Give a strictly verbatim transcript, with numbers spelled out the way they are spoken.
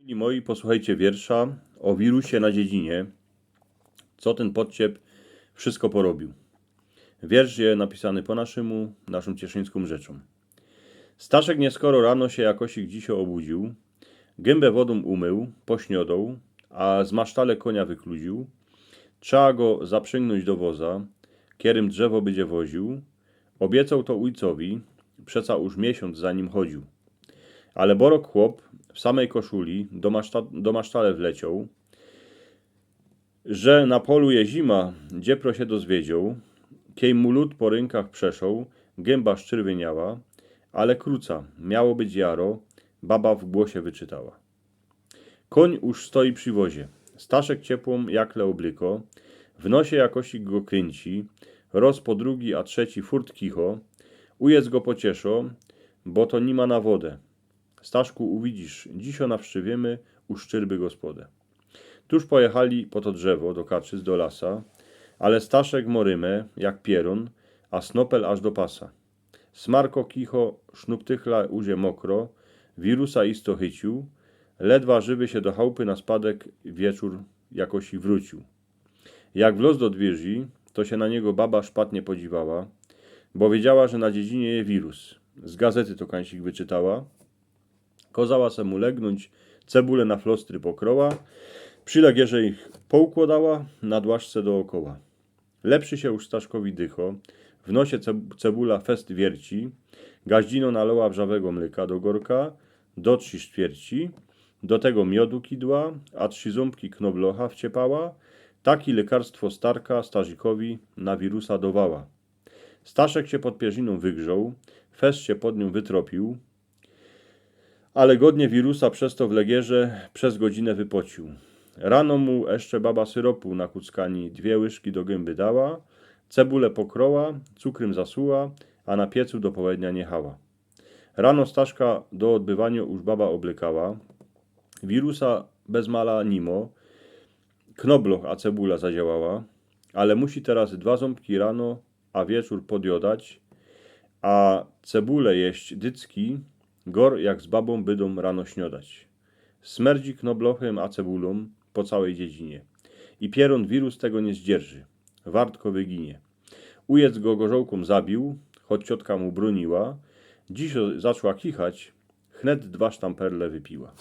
Mili moi, posłuchejcie wiersza ô wirusie na dziedzinie, co tyn podciep wszystko porobiōł. Wiersz je napisany po naszymu, naszōm cieszyńskōm rzeczōm. Staszek nieskoro rano sie jakosik dzisiej ôbudziōł, gymba wodōm umył, pośniodoł, a z masztale konia wykludziōł. Trzeba go zaprzygnōńć do woza, kerym drzewo bydzie woziōł. Ôbiecoł to ôjcowi, przeca już miesiōnc za nim chodziōł. Ale borok chłop w samej koszuli do, maszta, do masztale wlecioł, że na polu je zima, dziepro sie dozwiedzioł. Kiej mu lōd po rynkach przeszoł, gymba szczyrwyniała, ale kruca, miało być jaro, baba w głosie wyczytała. Kōń już stoi przi wozie. Staszek ciepłōm jakle ôblyko, w nosie jakosik go krynci, roz po drugi, a trzeci furt kicho. Ôjec go pocieszo, bo to ni ma na wodã. Staszku, uwidzisz, dzisiej nawstrzywiymy u szczyrby gospodã. Tuż pojechali po to drzewo do Kaczyc, do lasa, ale Staszek mō rymã jak pierōn, a snopel aż do pasa. Smarko kicho, sznuptychla uże mokro, wirusa isto chyciōł, ledwa żywy sie do chałpy na spadek wieczōr jakoś wrōciōł. Jak wlōz do dwiyrzi, to sie na niego baba szpatnie podziwała, bo wiedziała, że na dziedzinie je wirus. Z gazety to kańsik wyczytała. Kazała se mu legnōńć, cebule na flostry pokroła, przi legierze ich poukłodała, na dłaszce dookoła. Lepszy sie już Staszkowi dycho, w nosie ce, cebula fest wierci, gaździno naloła wrzawego mlyka do gorka, do trzi sztwierci, do tego miodu kidła, a trzi ząbki knoblocha wciepała. Taki lekarstwo starka Starzikowi na wirusa dowała. Staszek sie pod pierzinōm wygrzoł, fest sie pod niōm wytropiōł, ale godnie wirusa przez to w legierze przez godzinã wypociōł. Rano mu jeszcze baba syropu na kuckani dwie łyżki do gymby dała, cebule pokroła, cukrym zasuła, a na piecu do połednia niechała. Rano Staszka do ôdbywaniŏ już baba ôblykała. Wirusa bez mala ni mo, knobloch a cebula zadziałała, ale musi teroz dwa ząbki rano a wieczōr podjŏdać, a cebule jeść dycki, gor jak z babōm bydōm rano śniŏdać. Smerdzi knoblochym a cebulōm po całej dziedzinie. I pierōn wirus tego niy zdzierży. Wartko wyginie. Ôjec go gorzołkōm zabił, choć ciotka mu brōniła. Dzisiej zaczła kichać, chnet dwa sztamperle wypiła.